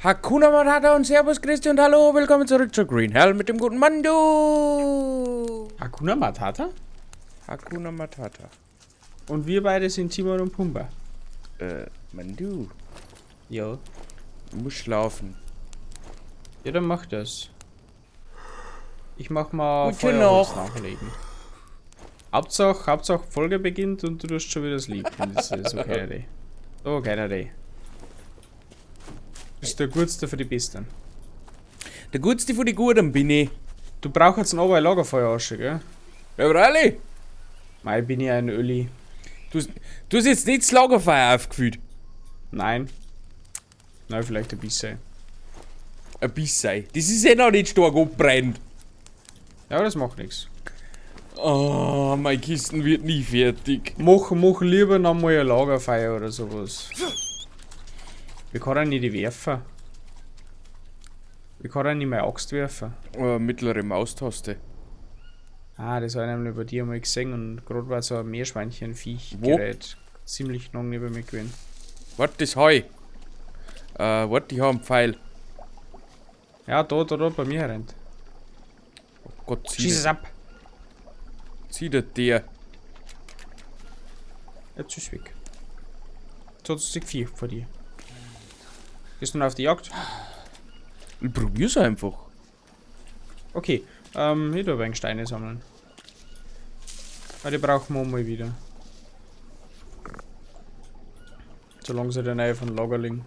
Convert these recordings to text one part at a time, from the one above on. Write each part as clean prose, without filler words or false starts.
Hakuna Matata und Servus, Christi und hallo, willkommen zurück zu Green Hell mit dem guten Mando. Hakuna Matata? Hakuna Matata. Und wir beide sind Timon und Pumba. Mando. Ja. Ich muss schlafen. Ja, dann mach das. Ich mach mal Gute Feuerholz Nacht. nachlegen. Hauptsache Folge beginnt und du tust schon wieder sleep. Das ist so keine Idee. So keine Idee. Das ist der Gutste für die Besten. Der Gutste von den Guten bin ich. Du brauchst jetzt noch ein Lagerfeuer, Asche, gell? Ja, freilich. Mei, bin ich ein Öli. Du hast jetzt nicht das Lagerfeuer aufgefüllt. Nein. Nein, vielleicht ein bisschen. Ein bisschen. Das ist eh noch nicht stark abbrennt. Ja, aber das macht nichts. Oh, meine Kisten wird nie fertig. Mach lieber noch mal ein Lagerfeuer oder sowas. Wir können nicht die werfen. Wir können nicht mehr Axt werfen. Mittlere Maustaste. Ah, das habe ich nämlich bei dir mal gesehen und gerade war so ein Meerschweinchenviech Wo? gerät. Ziemlich lang neben mir gewesen. Warte, das Heu. Warte, ich hab einen Pfeil. Ja, da, bei mir rennt. Oh Gott, zieh Schieß es ab! Zieh der der. Jetzt ist es weg. Jetzt hat es sich gefürchtet vor dir. Gehst du noch auf die Jagd? Ich probier's einfach. Okay, ich tu ein wenig Steine sammeln. Weil die brauchen wir mal wieder. Solange sie in der Nähe von Lager liegen.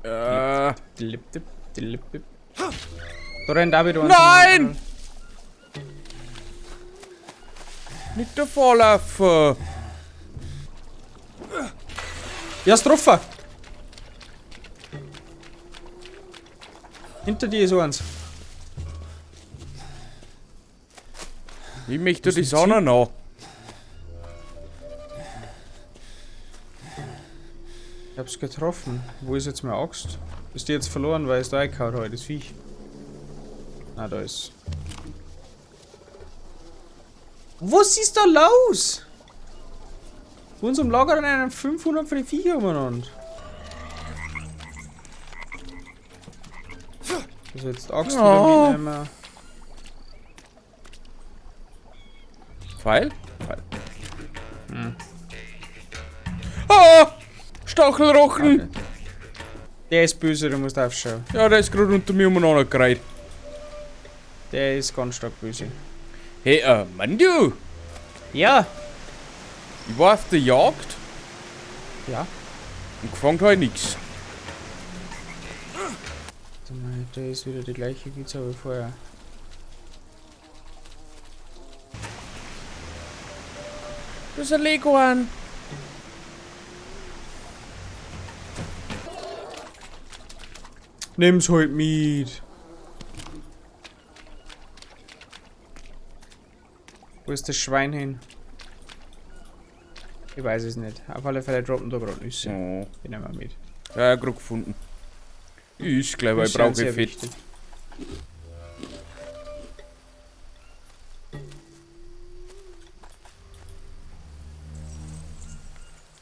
Da rennt auch wieder eins. Nein! Nicht davor laufen! Ja, ist getroffen! Hinter dir ist eins. Ich möchte die ist ein Sonne noch. Ich hab's getroffen. Wo ist jetzt meine Axt? Ist die jetzt verloren, weil es da reingehauen hat, das Viech? Na, da ist. Was ist da los? Bei unserem Lager rennen 500 von den Viecher umeinander. Also jetzt Axt wieder Oh. mitnehmen. Pfeil? Pfeil. Hm. Ah! Stachelrochen! Okay. Der ist böse, du musst aufschauen. Ja, der ist gerade unter mir umeinander gereiht. Der ist ganz stark böse. Hey, Mandu! Ja! Ich war auf der Jagd. Ja. Und gefangen hab ich nix. Warte mal, da ist wieder die gleiche Pizza wie vorher. Das ist ein Leguan. Nimm's halt mit. Wo ist das Schwein hin? Ich weiß es nicht. Auf alle Fälle droppen da gerade Nüsse. Oh. Die nehmen wir mit. Ja, gerade gefunden. Ich glaube, ich Nüsse sind brauche sehr Fett. wichtig.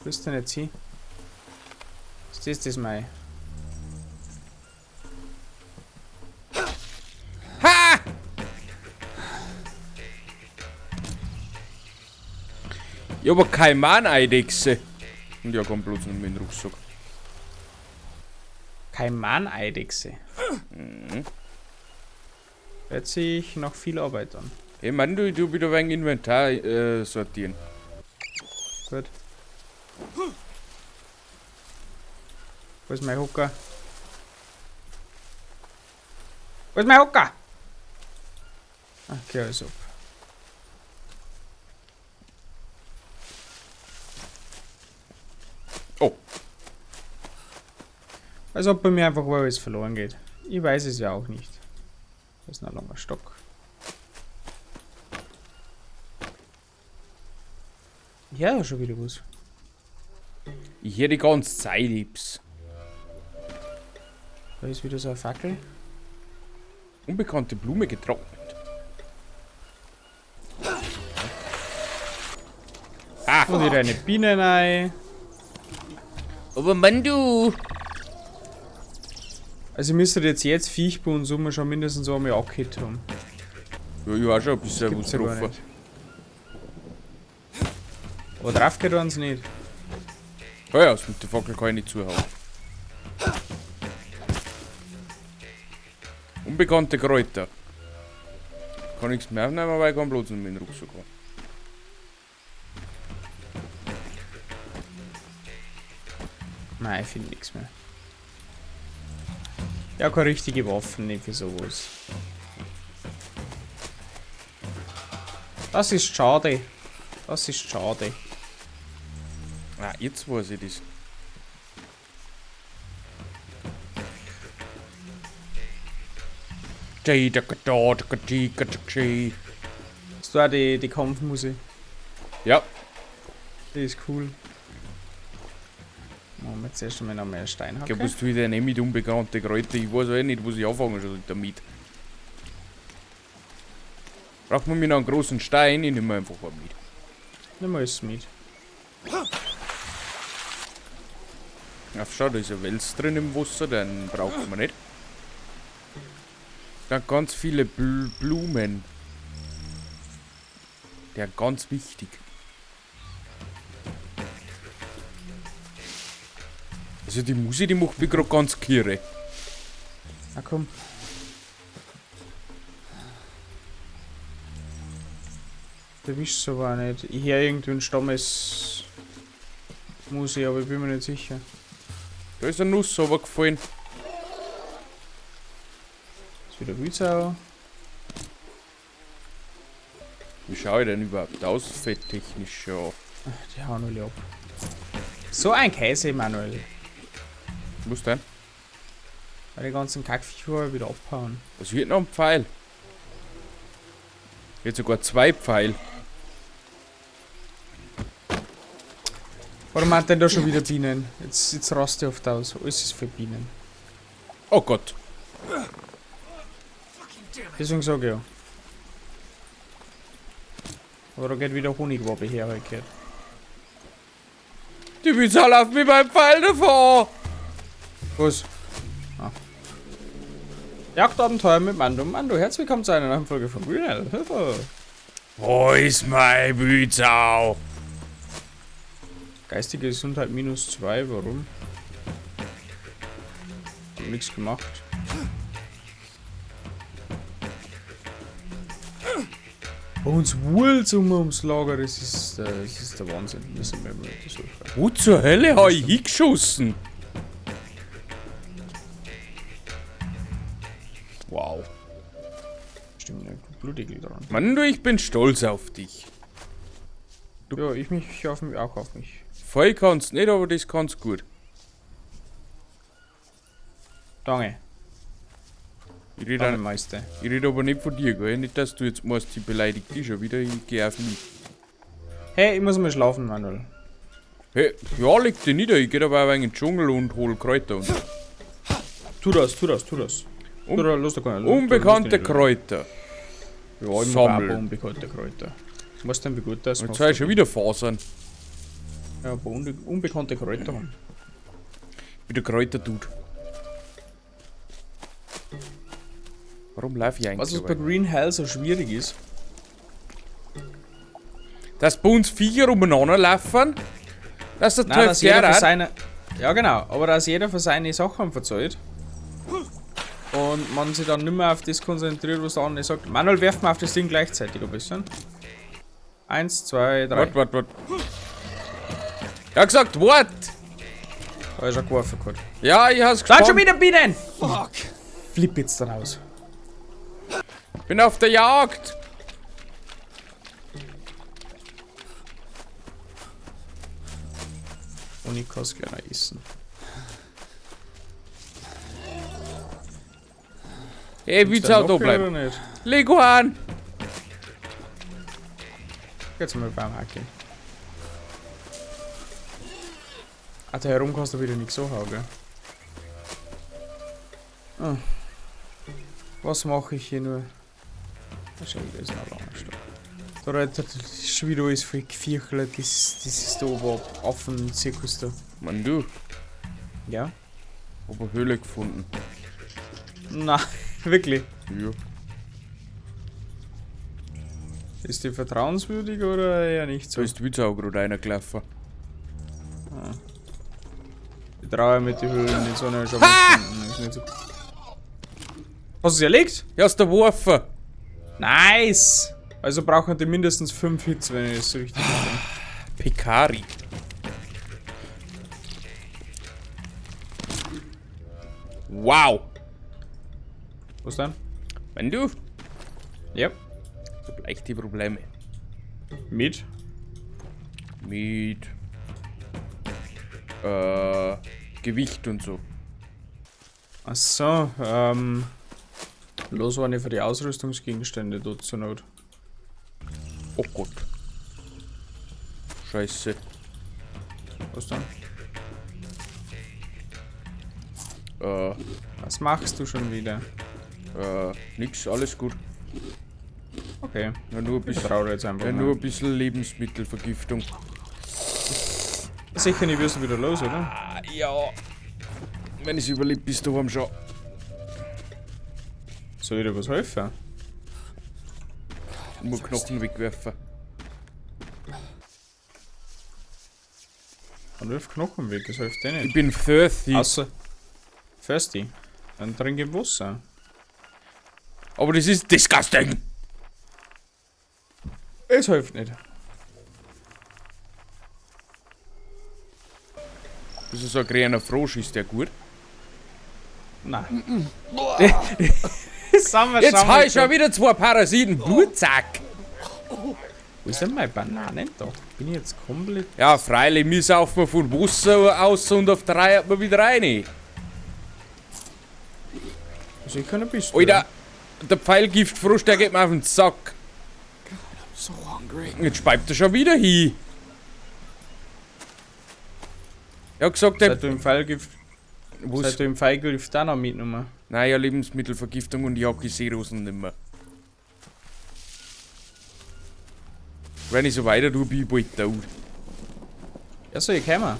Wo ist denn jetzt hin? Ist das das Mai? Ha! Ich hab eine Kaiman-Eidechse. Und ja, komm bloß nicht mit dem Rucksack. Kaiman-Eidechse. Mhm. Hört sich noch viel Arbeit an. Hey Mann, du wieder wegen Inventar sortieren. Gut. Wo ist mein Hocker? Wo ist mein Hocker? Okay, alles ab. Oh. Als ob bei mir einfach alles verloren geht. Ich weiß es ja auch nicht. Das ist ein langer Stock. Ja, schon wieder was. Ich höre die ganze Zeit Ips. Da ist wieder so eine Fackel. Unbekannte Blume getrocknet. Ah. Und wieder eine Biene rein. Aber Mann, du! Also ich müsste jetzt Viech bei uns um schon mindestens einmal angehört haben. Ja, ich war schon ein bisschen was ja getroffen. nicht. Aber drauf geht uns nicht. Ja, ja, mit der Fackel kann ich nicht zuhauen. Unbekannte Kräuter. Kann nichts mehr aufnehmen, weil ich keinen Platz in meinem Rucksack habe. Nein, ich finde nichts mehr. Ja, keine richtige Waffen, nicht für sowas. Das ist schade. Das ist schade. Ah, jetzt weiß ich das. Hast du auch die Kampfmusik? Ja, Die ist cool. Machen wir jetzt erst einmal noch mehr Steinhacke. okay. Was tue ich denn eh mit unbekannten Kräutern? Ich weiß auch nicht, was ich anfangen soll damit. Braucht man mir noch einen großen Stein? Ich nehme einfach einen mit. Nimm mal alles mit. Ach, schau, da ist ein Wels drin im Wasser, den braucht man nicht. Dann ganz viele Blumen. Der ganz wichtig. Also die Musik, die macht mich gerade ganz kirre. Na komm. Der wischt aber auch nicht. Ich höre irgendwie einen Stammes Musik, aber ich bin mir nicht sicher. Da ist eine Nuss runtergefallen. Ist wieder Wildsau. Wie schaue ich denn überhaupt aus, fetttechnisch ja. Ach, die hauen alle ab. So ein Käse, Manuel. Was denn? Weil die ganzen Kackviecher wieder abhauen. Was wird noch ein Pfeil? Jetzt sogar zwei Pfeil. Warum hat denn da schon wieder Bienen? Jetzt raste ich oft aus. Alles ist für Bienen. Oh Gott. Deswegen sag ich ja. Aber da geht wieder Honigwabe her, hab ich gehört. Die Wieser läuft mit meinem Pfeil davon. Was? Ah. Jagdabenteuer mit Mando. Mando, herzlich willkommen zu einer neuen Folge von Green Hell. Hilfe! Wo ist mein Wütsau? Geistige Gesundheit -2, warum? Hab nichts gemacht. Bei uns wühlt's ums Lager, das ist der Wahnsinn. Müssen wir mal untersuchen. Wo zur Hölle hab ich hingeschossen? Wow. Stimmt, nicht. Blutegel dran. Mann, du, ich bin stolz auf dich. Du, ja, ich mich auf mich, auch auf mich. Voll kannst nicht, aber das kannst gut. Danke. Ich rede, Danke, Meister. Ich rede aber nicht von dir, gell? Nicht, dass du jetzt meinst, sie beleidigt dich schon wieder, ich geh auf mich. Hey, ich muss mal schlafen, Manuel. Hey, ja, leg dich nieder, ich geh dabei ein wenig in den Dschungel und hol Kräuter und so. Tu das, tu das, tu das. Los, da kann ich, Unbekannte Kräuter. Ja, ich mag auch unbekannte Kräuter. Weißt du denn, wie gut das ist? Jetzt soll ich schon wieder Fasern. Ja, aber unbekannte Kräuter haben. Wie der Kräuterdude. Warum laufe ich eigentlich? Was bei Green Hell so schwierig ist? Dass bei uns Viecher umeinander laufen? Dass der Nein, dass jeder für Gerhard. seine. Ja, genau. Aber dass jeder für seine Sachen verzahlt. Und man sich dann nicht mehr auf das konzentriert, was der andere sagt. Manuel, werf mal auf das Ding gleichzeitig ein bisschen. 1, 2, 3. Wart, wart, wart. Er hat gesagt, what? Da ist er geworfen gehabt. Ja, ich hab's Da gespannt. schon wieder Bienen! Fuck! Flipp jetzt dann aus. Bin auf der Jagd. Und ich kann's gleich noch essen. Hey, willst du auch da bleiben? Nicht? Lego an! Jetzt mal beim Hacken. Ah, da herum kannst du wieder nichts so hauen, gell? Ah. Was mache ich hier nur? Wahrscheinlich ist noch lange Stück. Da ist schon wieder alles voll gefiechelt. Das ist da oben Affenzirkus da. Mann, du. Ja? Hab eine Höhle gefunden. Na, wirklich. Ja. Ist die vertrauenswürdig oder eher nicht Da so? ist Witz auch gerade einer gelaufen. Ich traue mit die Höhlen nicht so eine schon mal gefunden. Ist nicht so. Hast du sie erlegt? Ja, ist der Worfer. Nice! Also brauchen die mindestens 5 Hits, wenn ich das so richtig verstehe. Pekari. Wow. Was denn? Wenn du? Ja. Ich hab leichte Probleme. Mit? Mit Gewicht und so. Ach so, los waren die für die Ausrüstungsgegenstände dort zur Not. Oh Gott. Scheiße. Was denn? Äh, Was machst du schon wieder? Nix, alles gut. Okay. Ja, nur ein Ich bisschen, vertraue dir jetzt einfach ja, mal. nur ein bisschen Lebensmittelvergiftung. Sicher nicht, wirst du wieder los, oder? Ah, ja. Wenn ich's überlebe, bist du am schon. Soll ich dir was helfen? Nur Knochen wegwerfen. Und wirf Knochen weg, das hilft dir Ich nicht. bin thirsty. Außer. Thirsty. Dann trinke ich Wasser. Aber das ist disgusting. Es hilft nicht. Das ist so ein kleiner Frosch, ist der gut? Nein. Das haben wir Jetzt schon hab ich schon mal wieder zwei Parasiten. Blutsack. Wo ist denn meine Bananen da? Bin ich jetzt komplett. Ja, freilich, wir saufen von Wasser aus und auf drei hat man wieder rein. Also ich kann ein bisschen. Alter, der Pfeilgiftfrosch, der geht mir auf den Sack. So hungry. Jetzt speibt er schon wieder hin. Ich hab gesagt, der. Seit du im Pfeilgift. Was? Seit du im Pfeilgift auch noch mitgenommen. Nein, ja, Lebensmittelvergiftung und ich hab die Seerosen nimmer. Wenn ich so weiter tue, bin ich bald tot. Ja, soll ich kommen?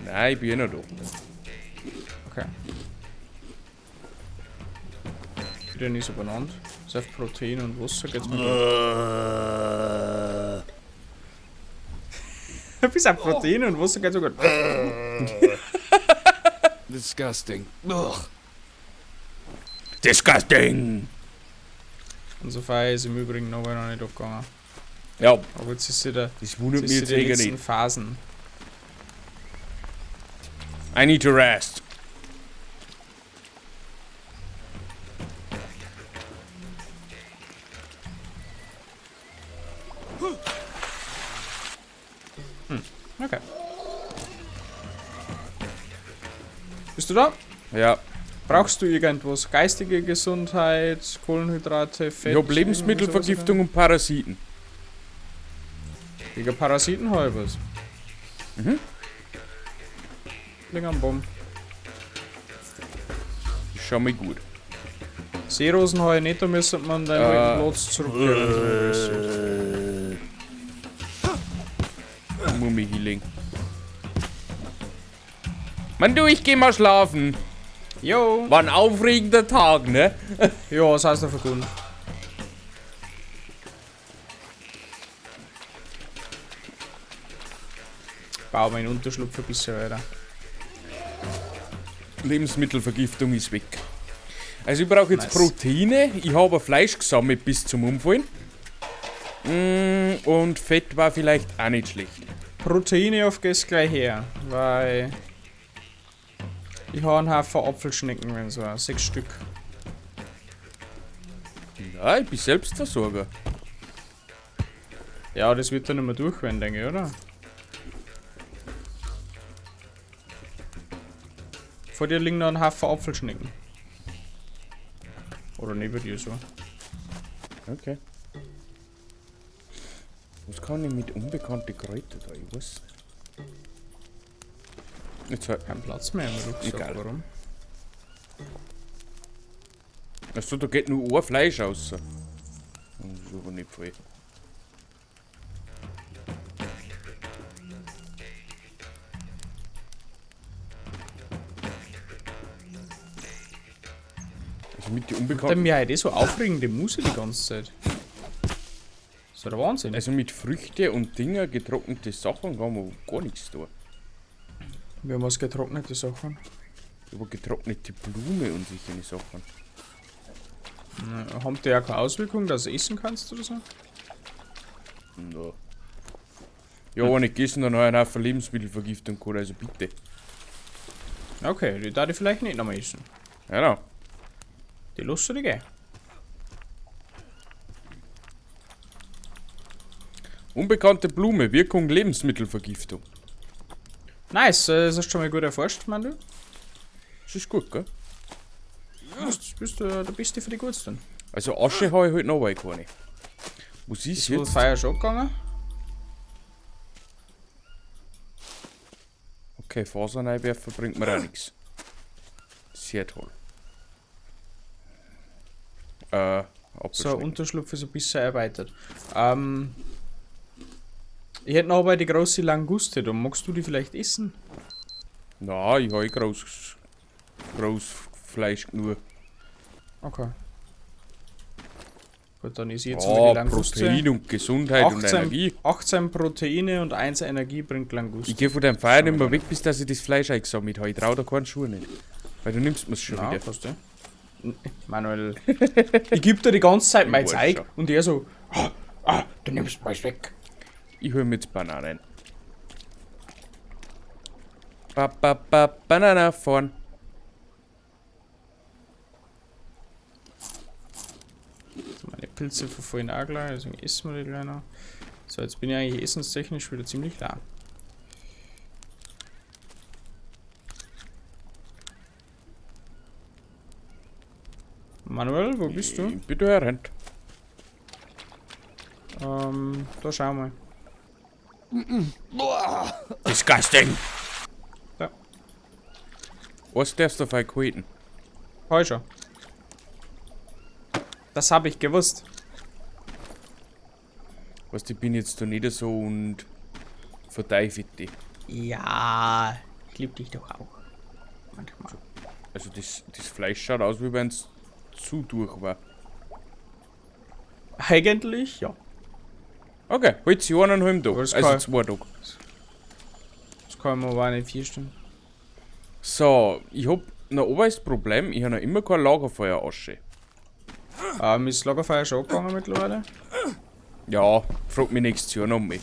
Nein, ich bin eh noch da. Okay. Wieder nicht so benannt. Ist auf Protein und Wasser geht's mir gut. Bis auf Protein und Wasser geht's so gut. Disgusting. Ugh. Disgusting! Und so viel ist im Übrigen noch nicht abgegangen. Ja, Aber jetzt ist wieder, das wundert jetzt mich ist jetzt sie die eh letzten nicht. Phasen. I need to rest. Okay. Bist du da? Ja, Brauchst du irgendwas? Geistige Gesundheit, Kohlenhydrate, Fett? ich hab Lebensmittelvergiftung und Parasiten. Gegen Parasiten hab ich was. Mhm. Ling am Baum. Das schau mir gut. Seerosen habe ich nicht, da müsste man deinen alten Platz zurückkehren. Mummy Healing. Mann, du, ich geh mal schlafen. Jo! War ein aufregender Tag, ne? Ja, was heißt der vergund? Bau meinen Unterschlupf ein bisschen weiter. Lebensmittelvergiftung ist weg. Also ich brauche jetzt Nice. Proteine. Ich habe Fleisch gesammelt bis zum Umfallen. Und Fett war vielleicht auch nicht schlecht. Proteine auf gehst gleich her, weil ich habe einen Haufen Apfelschnecken, wenn so, 6 Stück. Ja, ich bin Selbstversorger. Ja, das wird dann nicht mehr durchgehen, denke ich, oder? Vor dir liegen noch ein Haufen Apfelschnecken. Oder neben dir so. Okay. Was kann ich mit unbekannten Kräutern da? Ich weiß nicht. Jetzt halt. Kein Platz mehr im Rucksack, Egal. warum? Achso, da geht nur ein Fleisch raus. Das ist aber nicht viel. Mit die Hat unbekannten. mir halt eh so aufregende Musik die ganze Zeit. Das ist ja der Wahnsinn. Also mit Früchte und Dinger, getrocknete Sachen kann man gar nichts da. Wir haben was getrocknete Sachen. Über getrocknete Blume und solche Sachen. Na, haben die ja keine Auswirkung, dass du essen kannst oder so? Ja. Ja, wenn ich gegessen, dann habe ich einen Haufen Lebensmittelvergiftung gehabt, also bitte. Okay, die darf ich vielleicht nicht nochmal essen. Genau. Die lässt du dir gehen. Unbekannte Blume, Wirkung Lebensmittelvergiftung. Nice, das hast du schon mal gut erforscht, Manu. Das ist gut, gell? Da bist du für die Gutsten. Also Asche habe ich halt noch keine. Was ist Ist wohl jetzt? Feuer schon gegangen? Okay, Fasern einwerfen bringt mir auch nichts. Sehr toll. So, Unterschlupf ist ein bisschen erweitert. Ich hätte noch aber die große Languste, da magst du die vielleicht essen? Na, ich habe groß Fleisch genug. Okay. Gut, dann ist jetzt mal Ah, die Languste. Protein und Gesundheit und 18, Energie. 18 Proteine und 1 Energie bringt Languste. Ich gehe von deinem Feuer nicht mehr weg, bis dass ich das Fleisch eingesammelt habe. Ich trau da keinen Schuh nicht. Weil du nimmst mir's schon Na, wieder. passt ja. Manuel, ich geb dir die ganze Zeit mein weiß Zeug schon. und er so, ah, du nimmst meins weg. Ich hol mir jetzt Bananen. Ba, ba, ba, Banana vorn. So, meine Pilze verfallen auch gleich, deswegen essen wir die gleich noch. So, jetzt bin ich eigentlich essenstechnisch wieder ziemlich da. Manuel, wo bist du? Ich bin da herrennt. Da schau mal. Disgusting! Ja. Was darfst du auf euch halten? Heu schon. Das habe ich gewusst. Weißt du, ich bin jetzt da nicht so und verteufel dich. Ja, ich lieb dich doch auch. Manchmal. Also das Fleisch schaut aus, wie wenn's zu durch war. Eigentlich, ja. Okay, halt sie einen halben Tag. Aber das Also kann- 2 Tage. Das kann ich mir aber auch nicht vorstellen. So, ich hab noch oben das Problem, ich hab noch immer kein Lagerfeuerasche. Ist das Lagerfeuer schon angegangen mittlerweile? Ja, frag mich nächstes Jahr noch mal.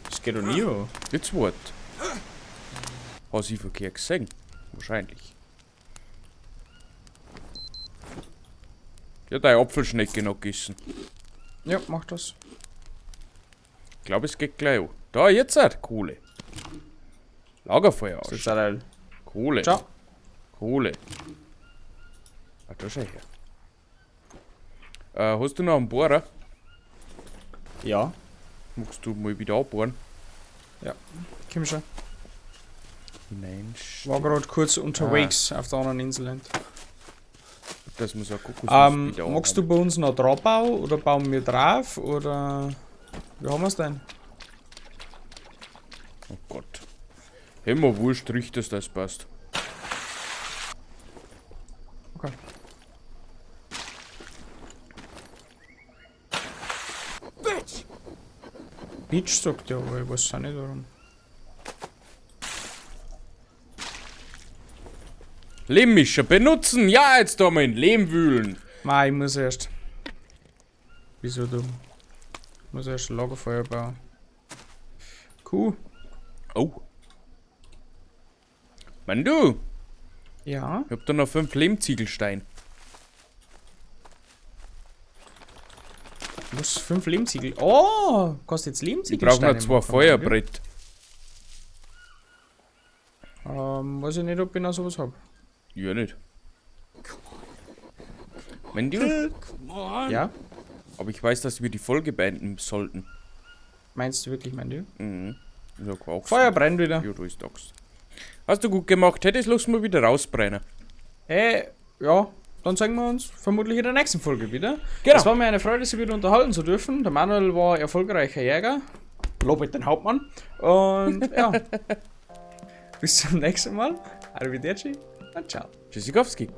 Das geht doch nie an. Jetzt wart. Hast du verkehrt gesehen? Wahrscheinlich. Ja, deine Apfelschnecke noch gegessen. Ja, mach das. Ich glaube, es geht gleich an. Da, jetzt halt Kohle. Lagerfeuer Das aus. ist auch Kohle. Ciao. Kohle. Ah, da schau her. Hast du noch einen Bohrer? Ja. Magst du mal wieder anbohren? Ja, komm schon. Hinein. War gerade kurz unterwegs auf der anderen Insel. Dass man so eine Kokosnuss wieder Magst du bei uns noch drauf bauen oder bauen wir drauf oder wie haben wir's denn? Oh Gott. Immer wurscht, riecht, dass das passt. Okay. Bitch! Bitch sagt ja, aber ich weiß auch nicht warum. Lehmmischer benutzen! Ja, jetzt da mal in Lehm wühlen! Mei, ich muss erst. Wieso du? Ich muss erst ein Lagerfeuer bauen. Cool. Oh. Mann, du! Ja? Ich hab da noch 5 Lehmziegelstein. Was? 5 Lehmziegel? Oh! Kostet jetzt Ich Lehmziegelsteine? brauch noch 2 machen, Feuerbrett. Weiß ich nicht, ob ich noch sowas hab. Ja, nicht. Wenn du. Come on. Ja? Aber ich weiß, dass wir die Folge beenden sollten. Meinst du wirklich, mein du? Mhm. Ja, auch. Feuer brennt wieder. Ja, du ist Axt. Hast du gut gemacht. Hättest lass mal wieder rausbrennen. Hey, ja, dann sehen wir uns vermutlich in der nächsten Folge wieder. Genau. Es war mir eine Freude, Sie wieder unterhalten zu dürfen. Der Manuel war erfolgreicher Jäger. Lobet den Hauptmann. Und ja. Bis zum nächsten Mal. Arrivederci. Und ciao. Tschüssikowski.